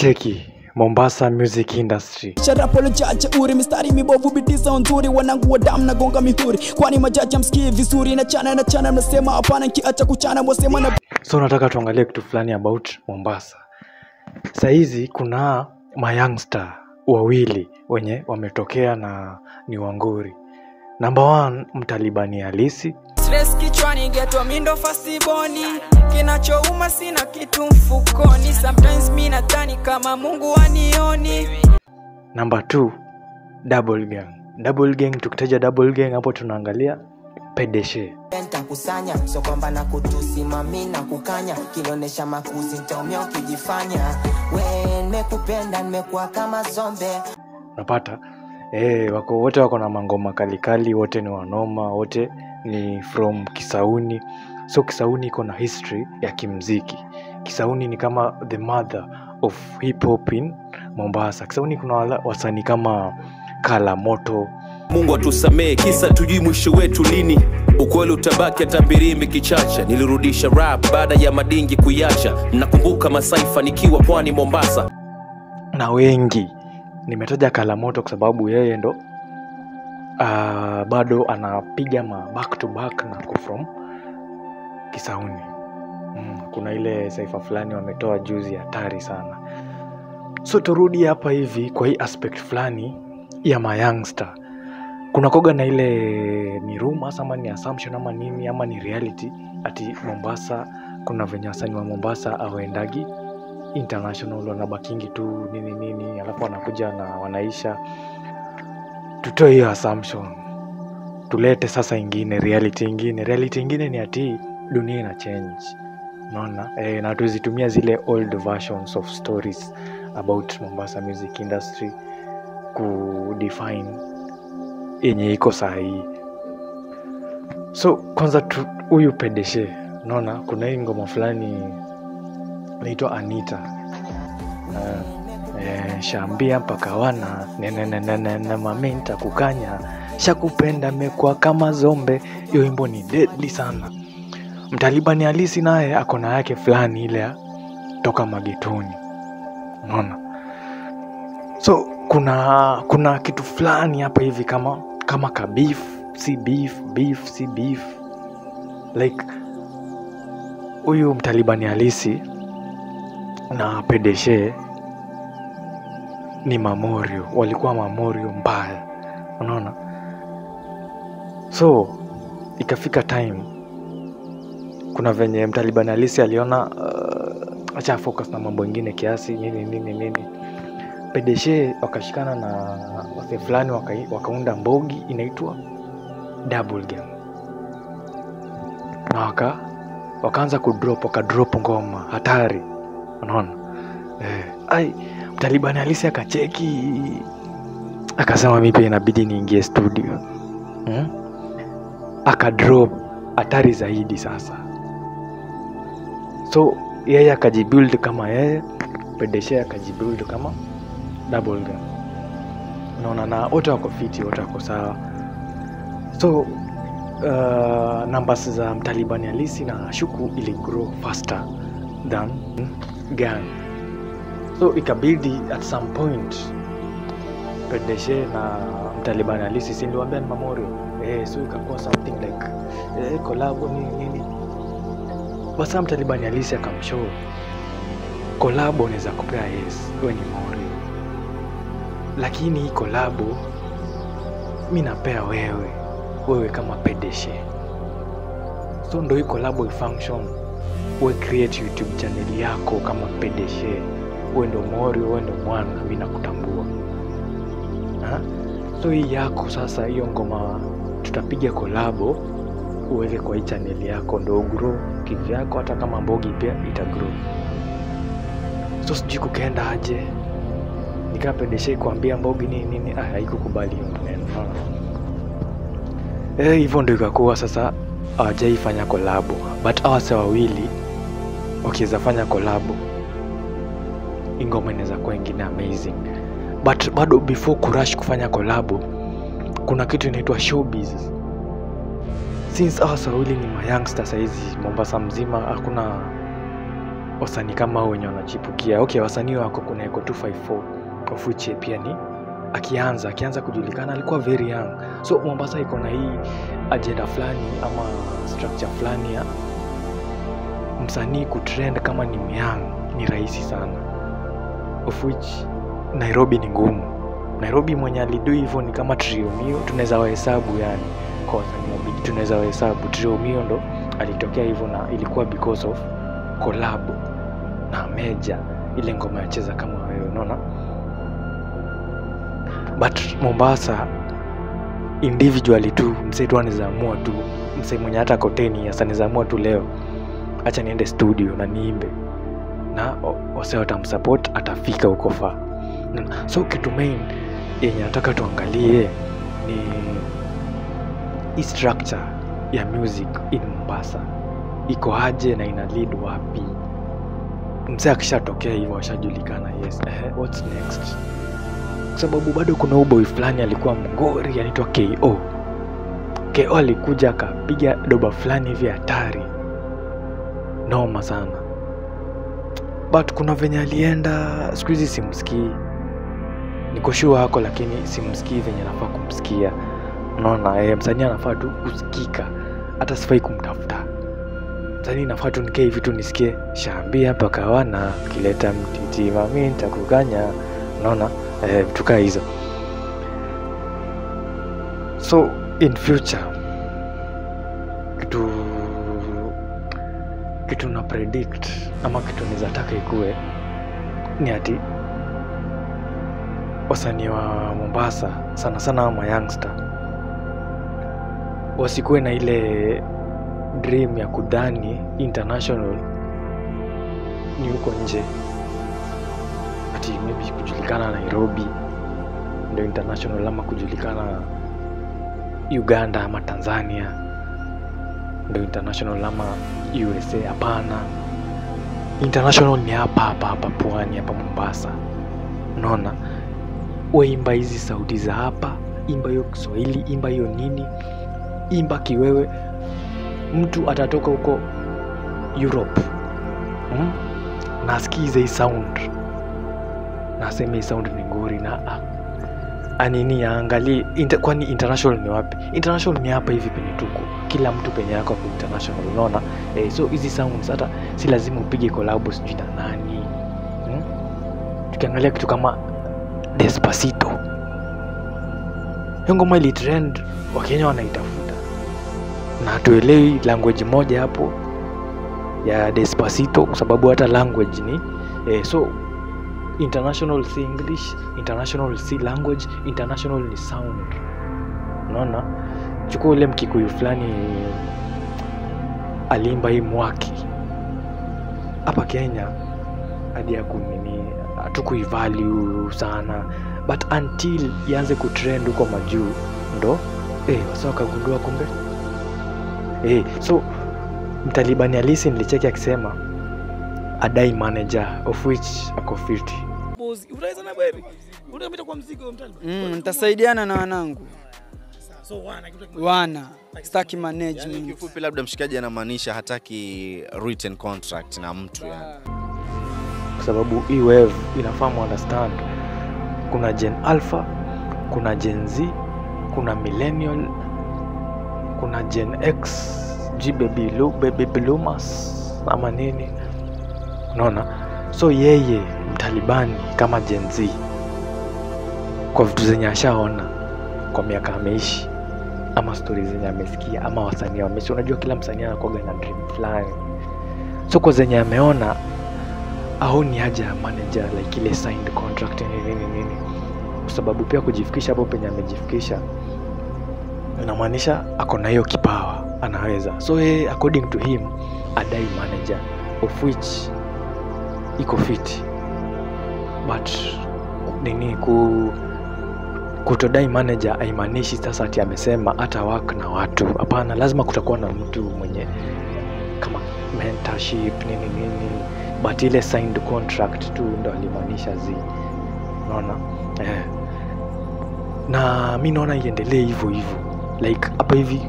Cheki Mombasa music industry. Sharapolo jaja uri mistari mibovu bitisa nzuri wanangu wa damu na gonga mihuri kwani majaji msikii vizuri na chana na chana mnasema hapana nikiacha kuchana mwasema na. So nataka tuangalie kitu fulani about Mombasa. Saizi kuna mayoungster wawili wenye wametokea na ni wanguri. Number 1, Mtalibani Halisi. Stress kichwani ghetto mindo fastiboni kinachouma sina kitu mfukoni sometimes mimi nadhani kama Mungu anioni. Number 2, Double Gang. Double Gang, tukitaja Double Gang hapo tunaangalia Pedeshe. Nitakusanya so kwamba na kutusimamia na kukanya kinonesha makuzi nitaumia ukijifanya wewe nimekupenda nimekuwa kama zombe. Unapata wako wote wako na mangoma kalikali, wote ni wanoma, wote ni from Kisauni. So Kisauni iko na history ya kimziki. Kisauni ni kama the mother of hip hop in Mombasa. Kisauni kuna wasanii kama Kala Moto. Mungu atusamee kisa tujui mwisho wetu lini. Ukweli utabaki hata birimi kichacha. Nilirudisha rap baada ya madingi kuiacha. Nakumbuka masaifa nikiwa pwani Mombasa. Na wengi nimetaja Kala Moto kwa sababu yeye ndo bado anapiga ma back to back na ko from Kisauni. Kuna ile saifa fulani wametoa juzi hatari sana. So turudi hapa hivi kwa hii aspect fulani ya ma youngster. Kuna koga na ile ni rumors ama ni assumption ama nini ama ni reality ati Mombasa kuna venye wasanii wa Mombasa hawaendagi international, wanabakingi tu nini nini alafu wanakuja na wanaisha. Tutoe hiyo assumption, tulete sasa ingine, reality ingine. Reality ingine ni ati dunia ina change, unaona, na tuzitumia zile old versions of stories about Mombasa music industry ku define yenye iko sahihi. So kwanza huyu Pedeshe, unaona kuna hii ngoma fulani inaitwa Anita. Shambia mpaka wana nene mamenta kukanya shakupenda mekwa kama zombe. Hiyo wimbo ni deadly sana. Mtalibani Halisi naye akona yake fulani ile toka magetoni, unaona. So kuna kitu fulani hapa hivi kama ka beef, si beef, beef si beef. Like huyu Mtalibani Halisi na Pedeshe ni mamorio, walikuwa mamorio mbaya, unaona. So ikafika time kuna venye Mtalibani Halisi aliona acha focus na mambo mengine kiasi nini nini nini. Pedeshe wakashikana na wase fulani wakaunda mbogi inaitwa Double Gang. Na wakaanza kudrop, wakadrop ngoma hatari, unaona. Ai Mtalibani Halisi akacheki akasema mimi pia inabidi niingie studio. Akadrop hatari zaidi sasa. So yeye akajibuild kama yeye, Pedeshe akajibuild kama Double Gang. Unaona, na wote wako fiti, wote wako sawa. So numbers za Mtalibani Halisi na Shuku ili grow faster than gang. So ikabidi at some point Pedeshe na Mtalibani Halisi, si niliwaambia ni mamorio, so ikakuwa something like collab nini nini. Basa Mtalibani Halisi akamshow collab unaweza kupea, yes wewe ni morio, lakini hii collab mimi napea wewe kama Pedeshe. So ndo hii collab function, we create YouTube channel yako kama Pedeshe, wewe ndo morio, wewe ndo mwana, mimi nakutambua. So hii yako sasa, hiyo ngoma tutapiga collab uweke kwa hii channel yako ndo grow kivyako, hata kama mbogi pia ita grow. So sijui kukaenda aje, nika Pedeshe kuambia mbogi nini nini, haikukubali hiyo maneno. Hivyo ndio ikakuwa sasa hawajaifanya collab, but hawa wase wawili wakiweza fanya collab ingoma inaweza kuwa ingine amazing. But bado before kurush kufanya collab kuna kitu inaitwa showbiz. Since hawa wawili ni ma youngster saizi Mombasa mzima hakuna Wasanii kama wenye wanachipukia. Okay, wasanii wako kuna Eko 254 of which pia ni akianza kujulikana alikuwa very young. So Mombasa iko na hii agenda fulani ama structure fulani ya msanii kutrend kama ni young ni rahisi sana, of which Nairobi ni ngumu. Nairobi mwenye alidu hivyo ni kama Trio Mio, tunaweza wahesabu yani kwa wasanii wa big, tunaweza wahesabu Trio Mio ndo alitokea hivyo, na ilikuwa because of collab na Meja, ile ngoma ya cheza kama wewe, unaona. But Mombasa individually tu msee tu anaweza amua tu, msee mwenye hata koteni anaweza amua tu leo acha niende studio na niimbe, na wase watamsupport, atafika huko far. So kitu main yenye nataka tuangalie ni structure ya music in Mombasa iko aje na ina lead wapi. Msee akishatokea hivyo ashajulikana, yes, what's next? Kwa sababu bado kuna uboy fulani alikuwa mgori anaitwa KO. KO alikuja akapiga doba fulani hivi hatari noma sana, but kuna venye alienda siku hizi simsikii. Niko sure hako, lakini simsikii venye nafaa kumsikia. Unaona, msanii anafaa tu kusikika, hata sifai kumtafuta msanii, nafaa tu nikae hivi tu nisikie shambia mpaka wana kileta mtiti mami nitakuganya. Unaona, vitu kaa hizo. So in future kitu na predict ama kitu nizataka ikue ni ati wasanii wa Mombasa sana sana ama youngster wasikuwe na ile dream ya kudhani international ni huko nje, ati maybe kujulikana Nairobi ndio international ama kujulikana Uganda ama Tanzania ndio international ama USA. Hapana, international ni hapa hapa hapa pwani, hapa Mombasa. Unaona, weimba hizi sauti za hapa, imba hiyo Kiswahili, imba hiyo nini, imba kiwewe. Mtu atatoka huko Europe na asikize hii sound na aseme hii sound ni ngori, na anini aangalie kwani international ni wapi? International ni hapa hivi penye tuko, kila mtu penye yako hapo international, unaona. So hizi sounds hata si lazima upige collab sijui na nani. Tukiangalia kitu kama Despacito, hiyo ngoma ili trend, Wakenya wanaitafuta na hatuelewi language moja hapo ya Despacito kwa sababu hata language ni so international si English, international si language, international ni sound. Unaona, chukua ule Mkikuyu fulani aliimba hii mwaki hapa Kenya, hadi ya kunini hatukuivalue sana, but until ianze kutrend huko majuu ndo wasa wakagundua kumbe. So Mtalibani halisi nilicheki akisema adai manager, of which ako 50. Nitasaidiana na wanangu. Wana sitaki management. Yani kifupi labda mshikaji anamaanisha hataki written contract na mtu yani. Kwa sababu hii wave inafaa mu understand kuna Gen Alpha, kuna Gen Z, kuna Millennial, kuna Gen X, G baby baby bloomers ama nini. Unaona? So yeye Mtalibani kama Gen Z kwa vitu zenye ashaona kwa miaka ameishi ama stories zenye amesikia ama wasanii wameishi, unajua kila msanii anakuwa na dream fulani. So kwa zenye ameona aoni haja ya manager like ile signed contract nini nini nini, kwa sababu pia kujifikisha hapo penye amejifikisha inamaanisha ako na hiyo kipawa, anaweza. So yeye according to him adai manager, of which iko fit, but nini kutodai manager haimaanishi sasa ati amesema hata work na watu. Hapana, lazima kutakuwa na mtu mwenye kama mentorship nini nini, but ile signed contract tu ndo alimaanisha zi. Unaona? Na mimi naona iendelee hivyo hivyo. Like hapa hivi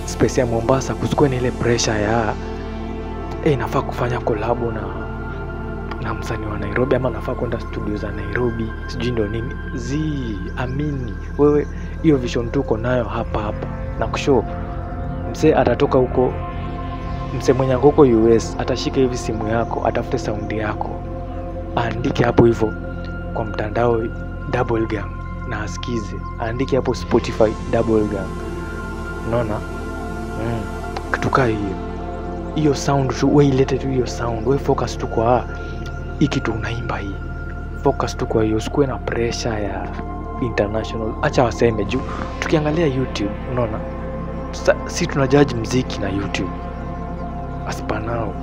space ya Mombasa kusikuwe na ile pressure ya nafaa kufanya collab na msanii wa Nairobi, ama nafaa kwenda studio za Nairobi, sijui ndio nini. Amini wewe, hiyo vision tuko nayo hapa hapa na kushow. Msee atatoka huko, msee mwenye huko US atashika hivi simu yako, atafute sound yako, aandike hapo hivyo kwa mtandao Double Gang na asikize, aandike hapo Spotify Double Gang. Unaona? Kitu kaa hiyo sound tu, wewe ilete tu hiyo sound, wewe focus tu kwa hii kitu unaimba hii, focus tu kwa hiyo, usikuwe na pressure ya international. Acha waseme juu tukiangalia YouTube, unaona, si tunajudge muziki na YouTube as per now,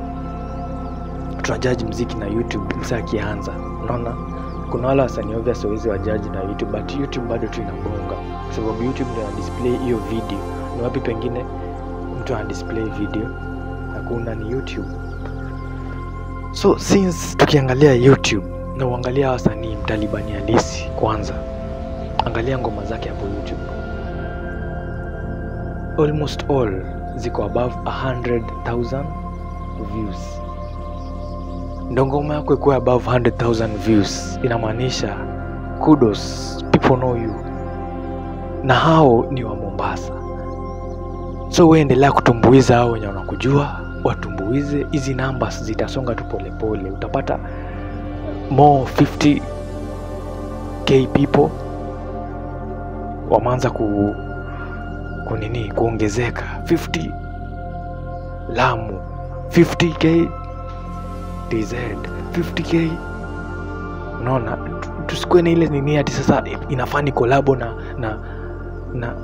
tunajudge muziki na YouTube msa akianza. Unaona, kuna wale wasanii obvious hawezi wa judge na YouTube, but YouTube bado tu inabonga, kwa sababu YouTube ndio ina display hiyo video. Ni wapi pengine mtu ana display video? Hakuna, ni YouTube. So since tukiangalia YouTube na uangalia wasanii Mtalibani halisi kwanza, angalia ngoma zake hapo YouTube, almost all ziko above 100,000 views. Ndo ngoma yako ikuwe above 100,000 views, inamaanisha kudos, people know you, na hao ni wa Mombasa. So wewe endelea kutumbuiza hao wenye wanakujua, watumbuize. Hizi numbers zitasonga tu polepole, utapata more 50k people wameanza kunini kuongezeka, 50 Lamu, 50k TZ, 50k. Unaona, tusikuwe na ile nini ati sasa inafaa ni collab na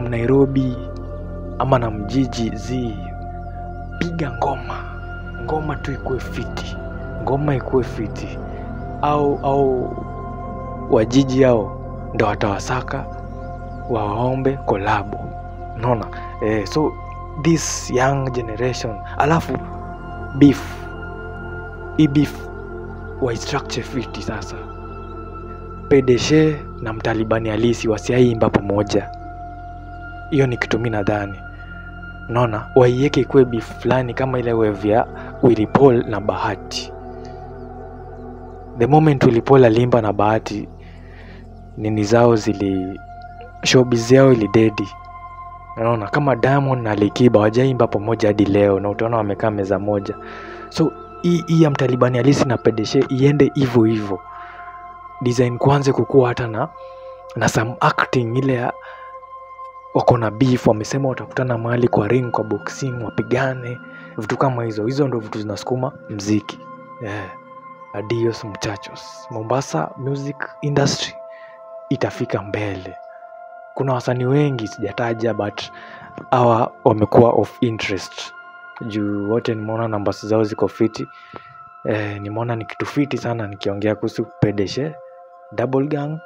Nairobi ama na mjiji. Piga ngoma tu ikuwe fiti, ngoma ikuwe fiti, au wajiji hao ndo watawasaka waombe collab. Unaona? So this young generation, alafu beef wa structure fiti sasa. Pedeshe na Mtalibani halisi wasiaimba pamoja, hiyo ni kitu mimi nadhani. Unaona, waiweke ikuwe beef fulani kama ile wave ya Willy Paul na Bahati. The moment Willy Paul alimba na Bahati, nini zao zili, showbiz yao ilidedi. Unaona, kama Diamond na Alikiba hawajaimba pamoja hadi leo, na utaona wamekaa meza moja. So hii ya Mtalibani halisi na Pedeshe iende hivyo hivyo. Design kwanza kukua hata na some acting ile ya wako na beef, wamesema watakutana mahali kwa ring, kwa boxing, wapigane, vitu kama hizo. Hizo ndio vitu zinasukuma mziki. Adios muchachos. Mombasa music industry itafika mbele. Kuna wasanii wengi sijataja, but hawa wamekuwa of interest juu wote nimeona numbers zao ziko fiti. Nimeona ni kitu fiti sana nikiongea kuhusu Pedeshe, Double Gang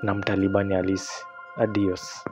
na Mtalibani halisi. Adios.